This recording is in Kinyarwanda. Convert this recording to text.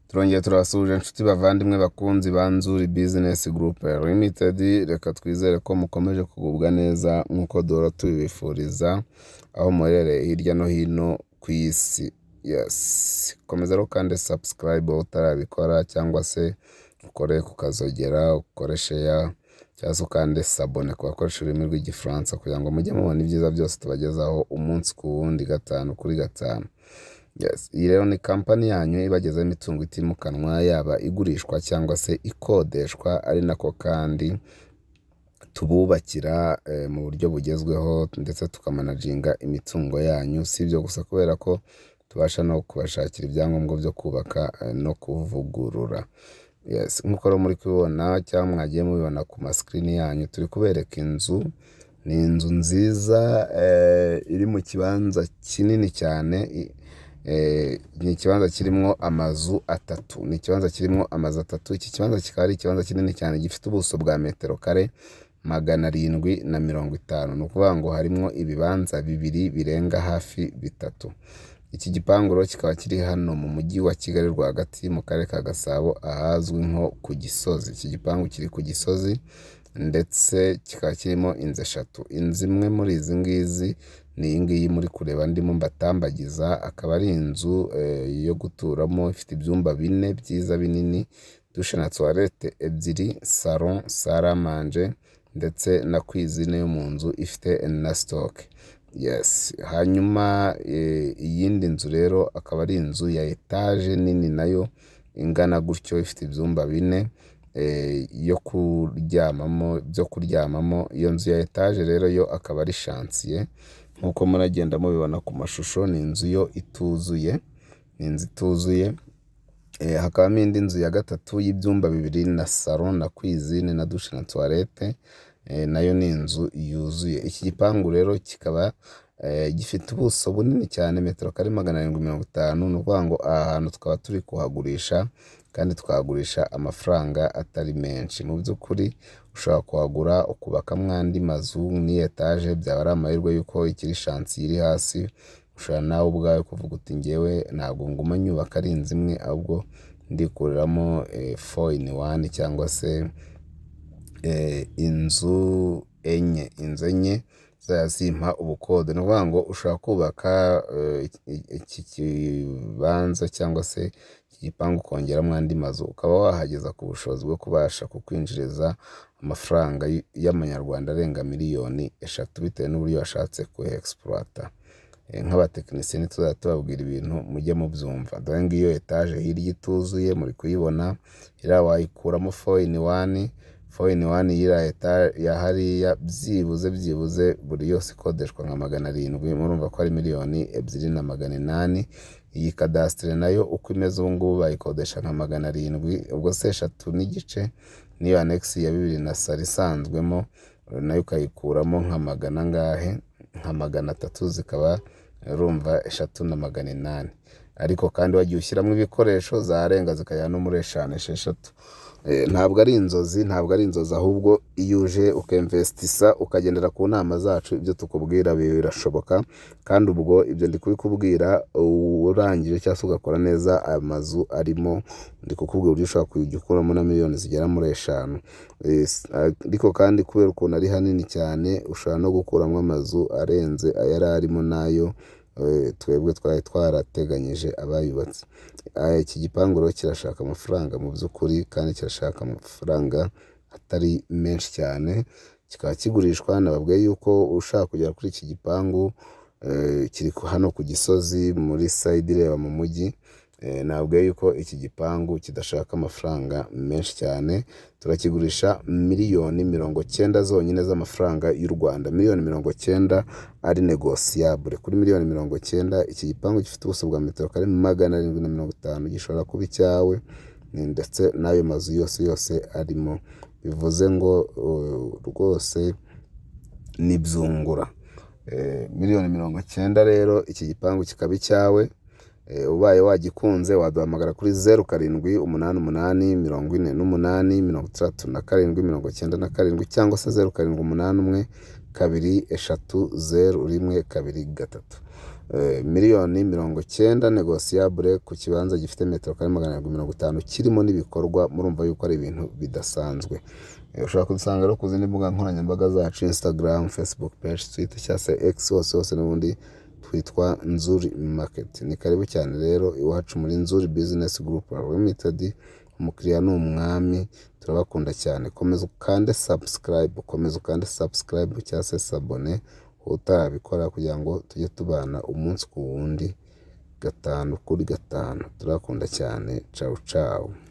Turongeye turabasuhuje inshuti bavandimwe bakunzi ba Nzuri Business Group Limited, reka twizere ko mukomeje kugubwa neza nk'uko duhora tubibifuriza aho muherereye hirya no hino ku isi. Yes, komeza rero kandi subscribe utarabikora cyangwa se ukore ku kazogera, ukore share cyangwa se ukande s'abonner ku bakoresha ururimi rw'Igifaransa kugira ngo mujye mubona ibyiza byose tubagezaho umunsi ku wundi, gatanu kuri gatanu. Yes. Iyi rero ni kampani yanyu ibagezaho imitungo itimukanwa, yaba igurishwa cyangwa se ikodeshwa, ari nako kandi tububakira mu buryo bugezweho ndetse tukamanaginga imitungo yanyu. Si ibyo gusa, kubera ko tubasha no kubashakira ibyangombwa byo kubaka no kuvugurura. Yes. Nk'uko rero muri kubibona cyangwa mwagiye mubibona ku masikirini yanyu, turi kubereka inzu. Ni inzu nziza iri mu kibanza kinini cyane. Ni ikibanza kirimo amazu atatu, ni ikibanza kirimo amazu atatu. Iki kibanza kikaba ari ikibanza kinini cyane gifite ubuso bwa metero kare 750, ni ukuvuga ngo harimo ibibanza bibiri birenga hafi bitatu. Iki gipangu rero kikaba kiri hano mu Mujyi wa Kigali rwagati, mu Karere ka Gasabo, ahazwi nko ku Gisozi. Iki gipangu kiri ku Gisozi ndetse kikaba kirimo inzu eshatu. Inzu imwe muri izi ngizi ni iyi ngiyi muri kureba ndimo mbatambagiza, akaba ari inzu yo guturamo ifite ibyumba bine byiza binini, douche na toilette ebyiri, salon, salle à manger ndetse na cuisine yo mu nzu ifite na stock. Yes. Hanyuma iyindi nzu rero akaba ari inzu ya etaje nini nayo ingana gutyo, ifite ibyumba bine yo kuryamamo, byo kuryamamo. Iyo nzu ya etaje rero yo akaba ari chantier nk'uko muragenda mubibona ku mashusho. Ni inzu yo ituzuye, ni inzu ituzuye. Hakabamo indi nzu ya gatatu y'ibyumba bibiri na salon na cuisine na douche na toilette, nayo ni inzu yuzuye. Iki gipangu rero kikaba gifite ubuso bunini cyane, metero kare 750. Ni ukuvuga ngo aha hantu tukaba turi kuhagurisha kandi tukahagurisha amafaranga atari menshi. Mu by'ukuri ushobora kuhagura ukubakamo andi mazu, n'iyi etaje byaba ari amahirwe y'uko ikiri chantier iri hasi. Ushobora nawe ubwawe kuvuga uti: "Ngewe ntabwo nguma nyubaka ari inzu imwe, ahubwo ndikuriramo four in one cyangwa se inzu enye, inzu enye zizajya zimpa ubukode." Ni ukuvuga ngo ushobora kubaka iki kibanza cyangwa se iki gipangu ukongeramo andi mazu, ukaba wahageza ku bushobozi bwo kubasha kukwinjiriza amafaranga y'amanyarwanda arenga miliyoni 3, bitewe n'uburyo washatse kuhexploita. Nk'abatekinisiye ntituzajya tubabwira ibintu mujye mubyumva. Dore ngiyo etaje hirya ituzuye muri kuyibona, iriya wayikuramo four in one. Four in one y'iriya etaje ya hariya byibuze buri yose ikodeshwa nka 700, murumva ko ari miliyoni 2 na 800. Iyi cadastre nayo uko imeze ubu ngubu bayikodesha nka 700, ubwo se eshatu n'igice n'iyo annexe ya bibiri na salon isanzwemo nayo ukayikuramo nka magana angahe, nka 300, zikaba urumva 3 na 800. Ariko kandi wagiye ushyiramo ibikoresho zarenga zikajya no muri eshanu, esheshatu. Ntabwo ari inzozi, ntabwo ari inzozi, ahubwo iyo uje ukinvestisa, ukagendera ku nama zacu, ibyo tukubwira birashoboka. Kandi ubwo ibyo ndi kubikubwira urangije cyangwa se ugakora neza amazu arimo, ndi kukubwira uburyo ushobora kujya ukuramo na miliyoni zigera muri 5. Ariko kandi kubera ukuntu ari hanini cyane, ushobora no gukuramo amazu arenze ayari arimo n'ayo twebwe twari twarateganyije abayubatse. Iki gipangu rero kirashaka amafaranga mu by'ukuri, kandi kirashaka amafaranga atari menshi cyane, kikaba kigurishwa. Nababwiye yuko ushaka kugera kuri iki gipangu kiri hano ku Gisozi muri side ireba mu mujyi. Nababwiye yuko iki gipangu kidashaka amafaranga menshi cyane, turakigurisha miliyoni 90 zonyine z'amafaranga y'u Rwanda, miliyoni 90 ari négociable. Kuri miliyoni 90 iki gipangu gifite ubuso bwa metero kare 750 gishobora kuba icyawe ndetse n'ayo mazu yose yose arimo, bivuze ngo rwose ni byungura. Miliyoni 90 rero iki gipangu kikaba icyawe. Ubaye wagikunze waduhamagara kuri 0788486797 cyangwa se 0781230123. 90 miliyoni négociable ku kibanza gifite metero kare 750, kirimo n'ibikorwa. Murumva yuko ari ibintu bidasanzwe. Ushobora kudusanga rero ku zindi mbuga nkoranyambaga zacu: Instagram, Facebook page, Twitter cyangwa se X, hose hose n'ubundi twitwa Nzuri Market. Ni karibu cyane rero iwacu muri Nzuri Business Group Limited. Umukiriya ni umwami, turabakunda cyane. Komeza ukande subscribe, komeza ukande subscribe cyangwa se s'abonner utarabikora, kugira ngo tujye tubana umunsi ku wundi, gatanu kuri gatanu. Turabakunda cyane. Ciao ciao.